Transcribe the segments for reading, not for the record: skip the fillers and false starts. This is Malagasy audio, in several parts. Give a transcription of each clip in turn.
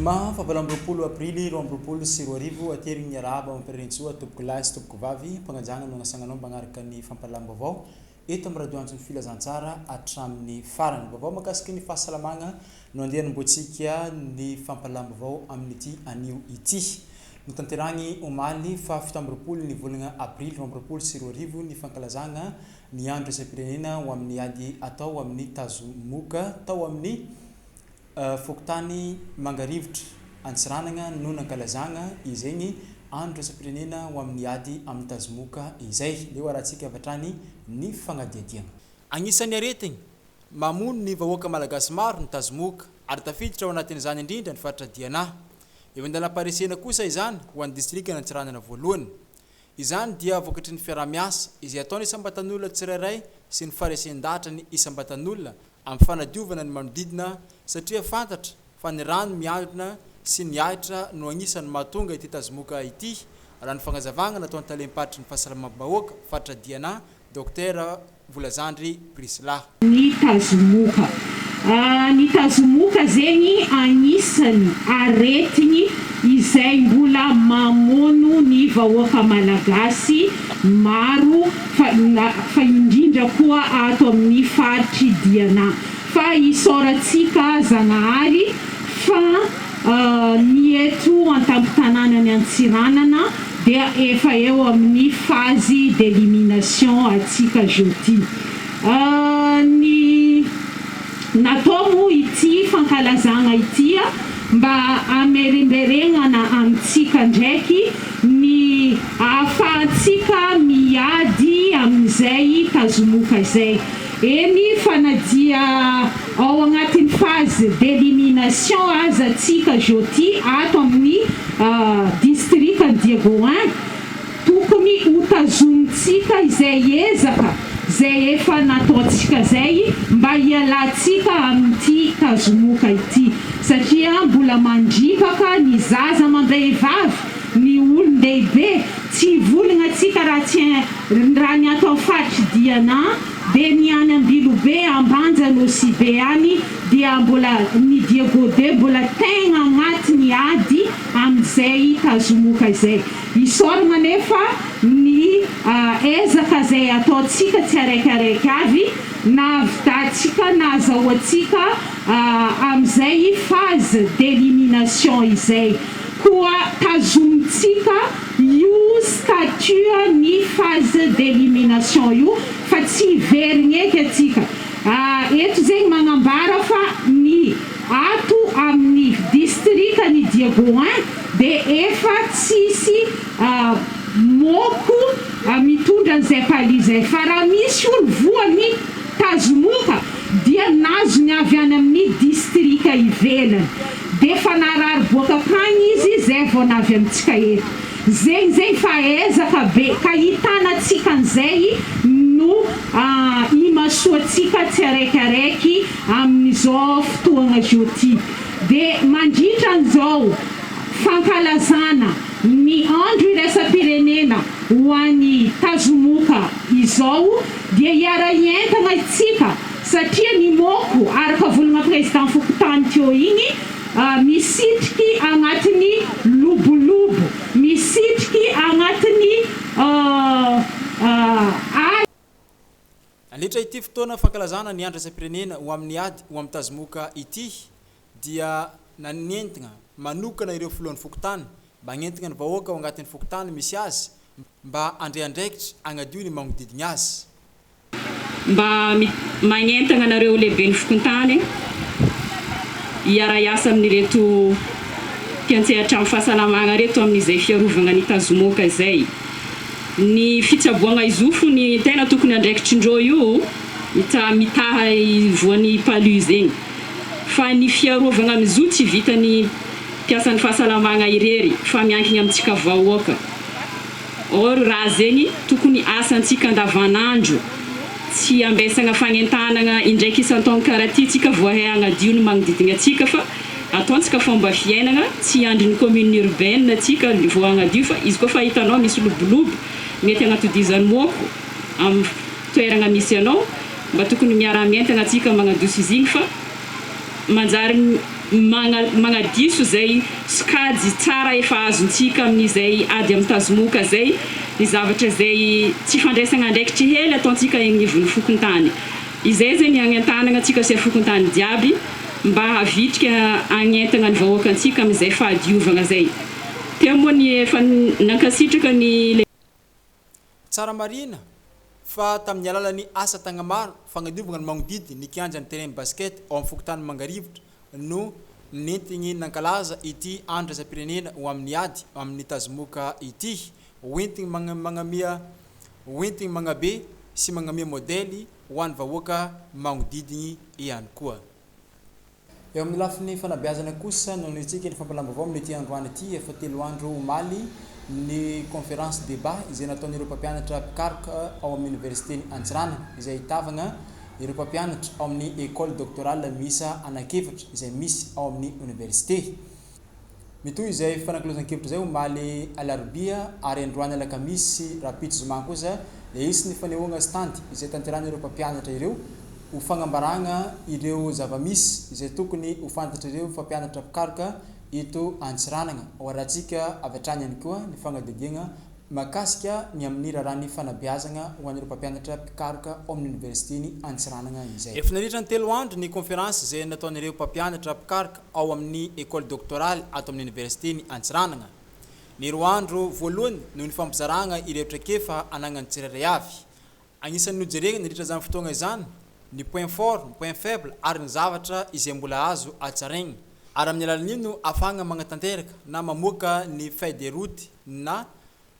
Zoma faha 28 aprily 2022, aterigny ny arahaba mampirarintsoa tompoko lahy sy tompoko vavy mpagnajagna no agnasagnanao mba agnaraka ny fampahalalam-baovao eto amin'ny radio Antson'ny Filazantsara hatramin'ny farany. Vaovao mahakasiky ny fahasalamagna no andeha hanombohantsika ny fampahalalam-baovao amin'ity anio ity. Notanterahigny omaly faha 27 ny volagna aprily 2022 ny fankalazagna ny andro iraisam-pirenena ho amin'ny ady atao amin'ny tazomoka tao amin'ny fokontany Mangarivotra Antsiranana no nankalazagna izegny andro iraisam-pirenena ho amin'ny ady amin'ny tazomoka izay. Leo arahantsika avy hatrany ny fagnadihadiagna. Agnisan'ny aretigny mamono ny vahoaka malagasy maro ny tazomoka ary tafiditra ao anatin'izany indrindra ny faritra Diana. Eo an-dalam-paharesena kosa izany ho an'ny distrikan'Antsiranana voalohany. Izany dia vokatry ny fiaraha-miasa izay ataon'ny isam-batan'olona tsirairay sy ny faharesen-dahatra ny isam-batan'olona amin'ny fanadiovana ny manodidina satria fantatra fa ny rano miandrona sy ny ahitra no agnisan'ny mahatonga ity tazomoka ity, raha ny fagnazavagna nataon'ny talem-paritry ny fahasalamam-bahoaka faritra Diana, Dokotera Volazandry Priscilla. Ny tazomoka. Ny tazomoka zegny agnisany aretigny izay mbola mamono ny vahoaka malagasy maro fa fa indrindra koa ato amin'ny faritry Diana. Fa isaorantsika Zagnahary fa ny eto an-tampon-tanànan'i Antsiranana dia efa eo amin'ny phase d'élimination atsika jeudi. Ny natao moa ity fankalazagna ity mba hamerimberegnana amintsika ndraiky ny ahafahantsika miady amin'izay tazomoka izay. Eny fa na dia ao agnatin'ny phase d'élimination aza tsika jeudi ato amin'ny distrikan'i Diego I, tokony ho tazomintsika izay ezaka zay efa nataontsika zay mba hialantsika amin'ity tazomoka ity satria mbola mandripaka ny zaza amam-behivavy, ny olon-dehibe, tsy hivolagna tsika raha tsy raha ny ato amin'ny faritr'i Diana dia ny any Ambilobe, Ambanja, Nosy-Be any dia mbola ny Diego deux mbola tegna agnatin'ny ady amin'izay tazomoka izay. Isaoragna anefa ny ezaka izay ataontsika tsy araikiaraiky avy nahavitantsika nahazahoantsika amin'izay phase d'élimination izay. Koa tazomintsika io statut ny phase d'élimination io fa tsy hiverigny eky atsika. Eto zegny magnambara fa ny ato amin'ny distrikan'i Diego I dia efa tsisy moko mitondra an'izay palu zay fa raha misy olo voan'ny tazomoka dia nazony avy any amin'ny distrika ivelany. Dia efa narary boaka akagny izy zay vao navy amintsika eto. Zegny zegny fa ezaka be ka hitanantsika an'izay no imasoantsika tsy araikiaraiky amin'izao fotoagna zao ty. Dia mandritra an'izao fankalazana ny andro iraisam-pirenena ho an'ny tazomoka izao dia hiara-hientagna isika Satria ny moko, araka volagna président fokontany teo igny, misitriky agnatin'ny lobolobo, misitriky agnatin'ny ala. Nandritra ity fotoana fankalazana ny Andro Iraisam-pirenena ho amin'ny ady ho amin'ny tazomoka ity dia nanentina manokana ireo filohan'ny fokontany mba hagnentina ny vahoaka ao agnatin'ny fokontany misy azy mba handray andraikitra hagnadio ny magnodidigny azy. Mba magnentagna anareo lehiben'ny fokontany hiara-hiasa amin'ireto mpiantsehatra amin'ny fahasalamagna reto amin'izay fiarovagna ny tazomoka izay. Ny fitsaboagna izofo ny tegna tokony andraikitrindreo io mita mitaha voan'ny palu zegny fa ny fiarovagna amin'izo tsy vitan'ny mpiasan'ny fahasalamagna irery fa miankigna amintsika vahoaka. Or raha zegny tokony asantsika andavanandro, tsy ambesagna fagnentanagna indraiky isan-taogno karaha ty tsika vao hay hagnadio ny magnodidigna antsika fa ataontsika fomba fiainagna, tsy hiandry ny commune urbaine tsika vao hagnadio fa izy koa fa hitanao misy lobolobo mety hagnatodizan'ny môko am toeragna misy anao mba tokony miara-mientagna tsika magnadoso izy igny fa manjary. Magnadiso izay sokajy tsara efa azontsika amin'izay ady amin'ny tazomoka izay ny zavatra izay tsy fandraisagna andraikitry hely ataontsika egny agnivon'ny fokontany. Izay zegny agnentanagna antsika chef fokontany jiaby mba havitrika hagnentagna ny vahoakantsika amin'izay fahadiovagna zay. Teo moa ny efa nankasitraka ny. Tsara marihina fa tamin'ny alalan'ny asa tagnamaro fagnadiovagna ny magnodidy ny kianjan'ny terrain basket ao amin'ny fokontany Mangarivotra no nentigny nankalaza ity andro iraisam-pirenena ho amin'ny ady amin'ny tazomoka ity. Hoentigny magnamia hoentigny magnabe sy magnamia modely ho an'ny vahoaka magnodidigny ihany koa. Eo amin'ny lafiny fanabeazana kosa no nanohintsika ny fampahalam-baovao amin'ity androany ity. Efa telo andro omaly ny conférence débat izay nataon'ireo mpampianatra mpikaroka ao amin'ny oniversiten'i Antsiranana izay ahitavagna ireo mpampianatra ao amin'ny école doctorale miisa anankiefatra izay misy ao amin'ny oniversite. Mitohy izay fifanakalozan-kevitra izay omaly alarobia ary androany alakamisy sy rahampitso zoma kosa dia hisy ny fanehoagna stand izay tanterahan'ireo mpampianatra ireo ho fagnambaragna ireo zava-misy izay tokony ho fantatr'ireo mpampianatra mpikaroka eto Antsiranana. Ho arahantsika avy hatrany ihany koa ny fanadihadiagna Mahakasika ny amin'ny raharahan'ny fanabeazana ho an'ireo mpampianatra mpikaroka ao amin'ny oniversiten'i Antsiranana izay. Efa nandritra ny telo andro ny conférence izay nataon'ireo mpampianatra mpikaroka ao amin'ny Ecole Doctorale ato amin'ny oniversiten'i Antsiranana. Ny roa andro voalohany no nifampizaragna ireo traikefa anagnan'ny tsirairay avy. Agnisan'ny nojerena nandritra izany fotoagna izany ny point fort, ny point faible ary ny zavatra izay mbola azo hatsaraigna. Ary amin'ny alalan'io no ahafahagna magnatanteraka na mamoaka ny feuille de route na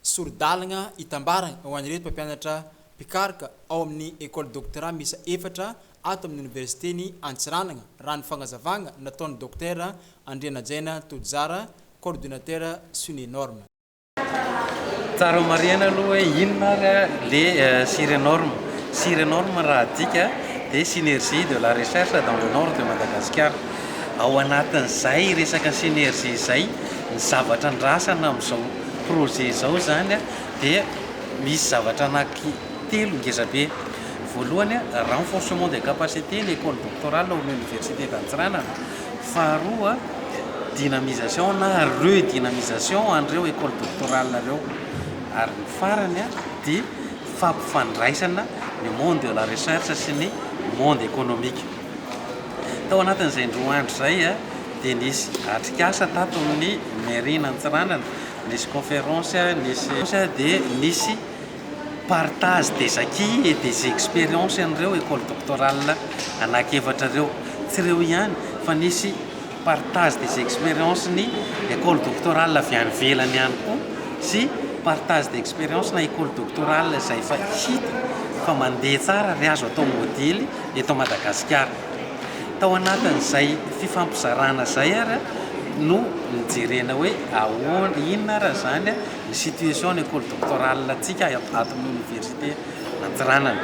sori-dalagna itambaragna ho an'ireto mpampianatra mpikaroka ao amin'ny Ecole Doctorat miisa efatra ato amin'ny Oniversiten'i Antsiranana, raha ny fagnazavagna nataon'ny Dokotera Andrianajaina Todizara, coordonnateur Sunenorm. Tsara homarihana aloha hoe inona ary le Sirenorm. Sirenorm raha adika dia Synergie de la recherche dans le nord de Madagascar. Ao anatin'izay resaka synergie izay, ny zavatra andrasana amin'izao projet izao izany dia misy zavatra anaky telo ngeza be. Voalohany, renforcement des capacités ny école doctorale ao amin'ny université d'Antsiranana. Faharoa, dynamisation na redynamisation an'ireo école doctorale ireo. Ary ny farany dia fampifandraisana ny monde de la recherche sy ny monde économique. Tao anatin'izay indroa andro izay dia nisy atrikasa tato amin'ny mairie n'Antsiranana, nisy conférence, nisy dia nisy partage des acquis et des expériences an'ireo école doctorale anankiefatra ireo. Tsy ireo ihany fa nisy partage des expériences ny école doctorale avy any ivelany ihany koa sy partage d'expérience na école doctorale izay efa hita fa mandeha tsara ary azo atao modely eto Madagasikara. Tao anatin'izay fifampizarana izay ary no nijerena hoe ahoana, inona ary izany ny situation ny école doctorale antsika ato amin'ny université Antsiranana.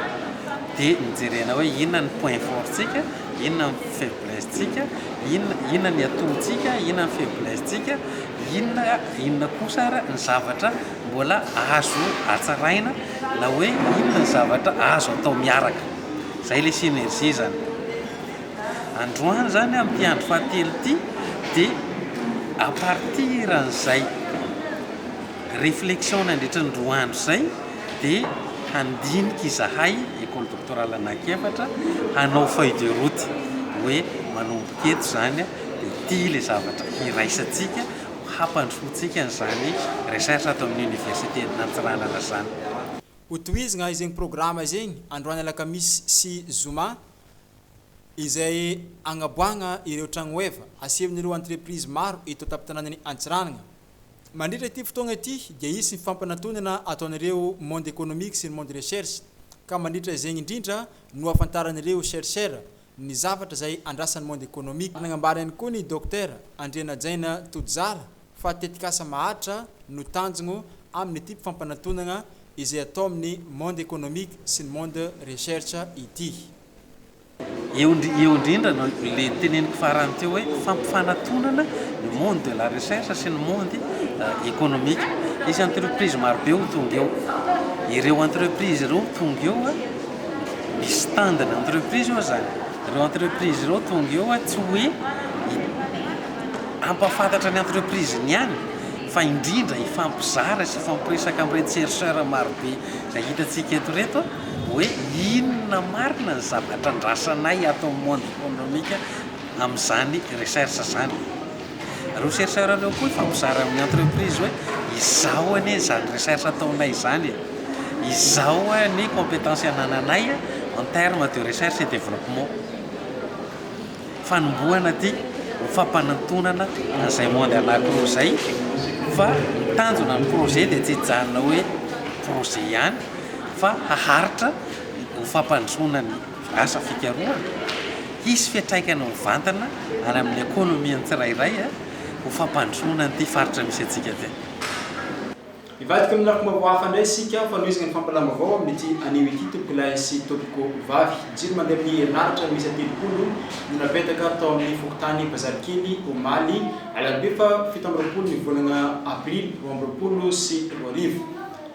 Dia nijerena hoe inona ny point fort tsika, inona ny faiblesse tsika, inona inona ny atout tsika, inona ny faiblesse tsika, inona inona kosa ary ny zavatra mbola azo hatsaraina na hoe inona ny zavatra azo atao miaraka. Izay ilay synergie izany. Androany izany amin'ity andro fahatelo ity dia à partir an'izay réflexion nandritra ny roa andro izay dia handinika izahay école doctorale anankiefatra hanao feuille de route hoe manomboka eto izany dia ity ilay zavatra hiraisantsika hampandrosoantsika an'izany recherche ato amin'ny université Antsiranana izany. Hotohizina izegny programa izegny androany alakamisy sy zoma izay agnaboahagna ireo tragnoheva asehon'ireo entreprise maro eto an-tampon-tanànan'i Antsiranana. Mandritra ity fotoagna ity dia hisy ny fampanatonana ataon'ireo monde économique sy ny monde recherche ka mandritra izegny indrindra no ahafantaran'ireo chercheurs ny zavatra izay andrasan'ny monde économique. Nagnambara ihany koa ny Docteur Andrianajaina Todizara fa tetikasa maharitra no tanjogno amin'ity fampanatonagna izay atao amin'ny monde économique sy ny monde recherche ity. Eo eo indrindra no le noteneniko farany teo hoe fampifanatonana ny monde de la recherche sy ny monde économique. Hisy entreprise marobe ho tonga eo. Ireo entreprise ireo tonga eo, misy stand-na entreprise eo zany. Ireo entreprise ireo tonga eo tsy hoe. hampahafantatra ny entreprise-ny ihany fa indrindra hifampizara sy hifampiresaka amin'ireto chercheurs marobe izay hitantsika eto ireto hoe inona marina ny zavatra andrasanay ato amin'ny monde économique amin'izany recherche izany. Ireo chercheurs ireo koa hifampizara amin'ny entreprise hoe izao anie izany recherche ataonay izany e, izao ny compétence anananay en terme de recherche et développement. Fanombohana ity ho fampanantonana an'izay monde anankiroa izay fa ny tanjona ny projet dia tsy hijanona hoe projet ihany fa haharitra ho fampandrosoana ny asa fikarohana, hisy fiantraikany mivantana any amin'ny ekonomian'ny tsirairay ho fampandrosoana an'ity faritra misy antsika ity. Hivadika amin'ny lafim-baovao hafa indray isika, fanohizana ny fampahalalam-baovao amin'ity anio ity tompokolahy sy tompokovavy. Jiro mandeha amin'ny herinaratra miisa 30 no napetaka tao amin'ny fokontany Bazarikely omaly alarobia faha 27 ny volana aprily 2022.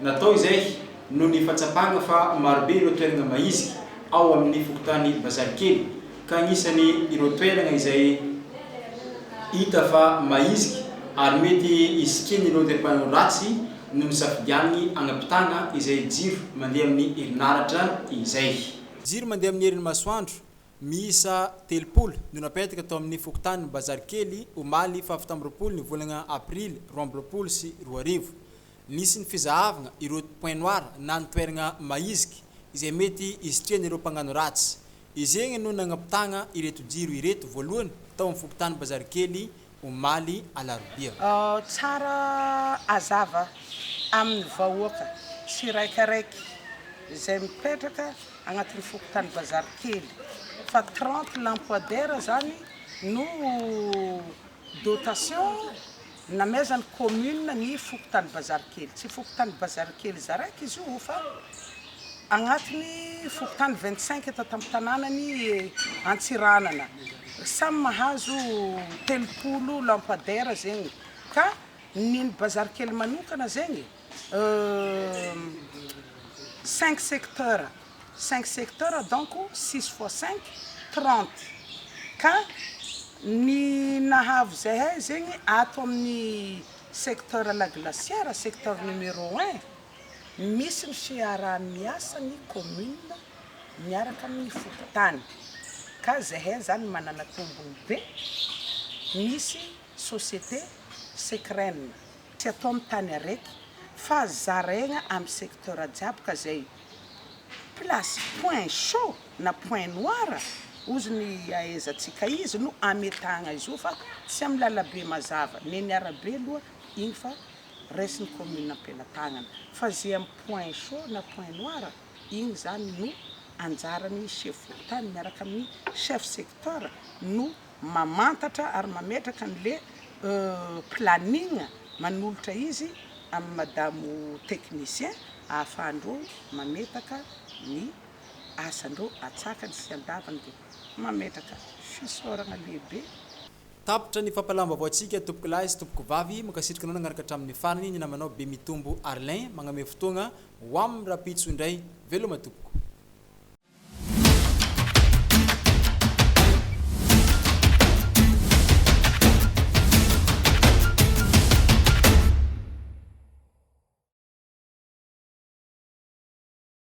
Natao izay noho ny fahatsapana fa marobe ireo toerana mahiziky ao amin'ny fokontany Bazarikely ka agnisan'ny ireo toerana izay hita fa mahiziky ary mety hisitrian'ireo mpanao ratsy no nisafidianiny hanampitana izay jiro mandeha amin'ny herinaratra izay. Jiro mandeha amin'ny herin'ny masoandro miisa 30 no napetaka tao amin'ny fokontany Bazarikely omaly faha 27 ny volana aprily 2022. Nisy ny fizahavana ireo point noir na ny toerana mahiziky izay mety hisitrian'ireo mpagnano ratsy. Izegny no nagnampitagna ireto jiro ireto voalohany tao amin'ny fokontany Bazarikely omaly alarobia. Tsara azava amin'ny vahoaka tsiraikaraiky izay mipetraka agnatin'ny fokontany Bazarikely fa 30 lampadaires zany no dotation Namezan'ny commune ny fokontany Bazarikely. Tsy fokontany Bazarikely zaraiky izy io fa agnatin'ny fokontany 25 eto an-tampon-tanànan'i Antsiranana. Samy mahazo 30 lampadaire zegny ka ny Bazarikely manokana zegny cinq secteurs. Cinq secteurs donc six fois cinq, 30 ka ny nahavy zahay zegny ato amin'ny secteur la glacière, secteur numéro un, misy ny fiaraha-miasa ny commune miaraka amin'ny fokontany ka zahay zany manana tombony be misy société Secren tsy atao amin'ny tany araiky fa zaraigna amin'ny secteur jiaby ka zay Place point chaud na point noir ozy ny ahaizantsika izy no ametahagna izy io fa tsy amin'ny lalabe mazava, neny arabe aloha igny fa raisin'ny commune am-pelatagnana fa ze amin'ny point chaud na point noir igny zany no anjaran'ny chef fokontany miaraka amin'ny chef secteur no mamantatra ary mametraka an'le planning manolotra izy amin'ny madamo technicien ahafahandreo mametaka ny asandreo atsakany sy andavany dia mametraka fisaoragna lehibe. Tapitra ny fampahalam-baovaontsika tompokolahy sy tompokovavy, mankasitraka anao nagnaraka hatramin'ny farany ny namanao Bemitombo Arlin magname fotoagna ho amin'ny rahampitso indray, veloma tompoko.